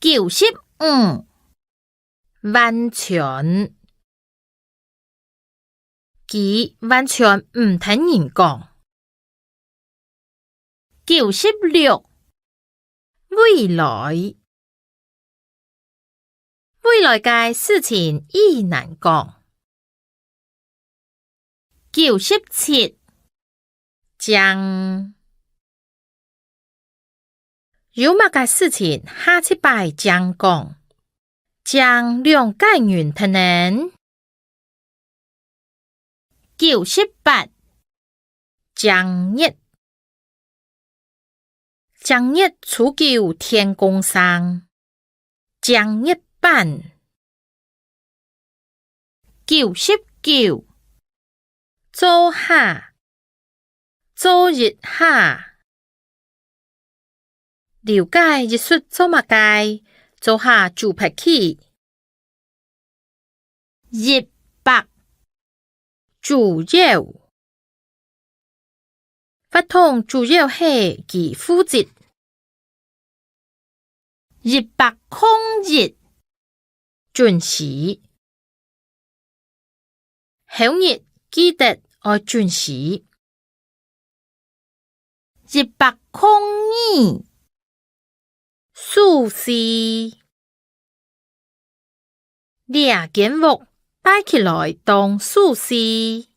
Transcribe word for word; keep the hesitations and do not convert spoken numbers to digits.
九十五，完全。佢完全毋聽人講。九十六，未來。未來个事情已難講。九十七，正。有麼个事情下一擺正講，正兩個人跈等。九十八，正月。 正月初九天公生，正月半。九十九，做下，做一下。了解一息做麼个，做下煮別去。 一百，主要。活動主要係佢負責。一百空一，準時。後日記得愛準時。 一百空二，手勢。這間屋擺起來當舒適。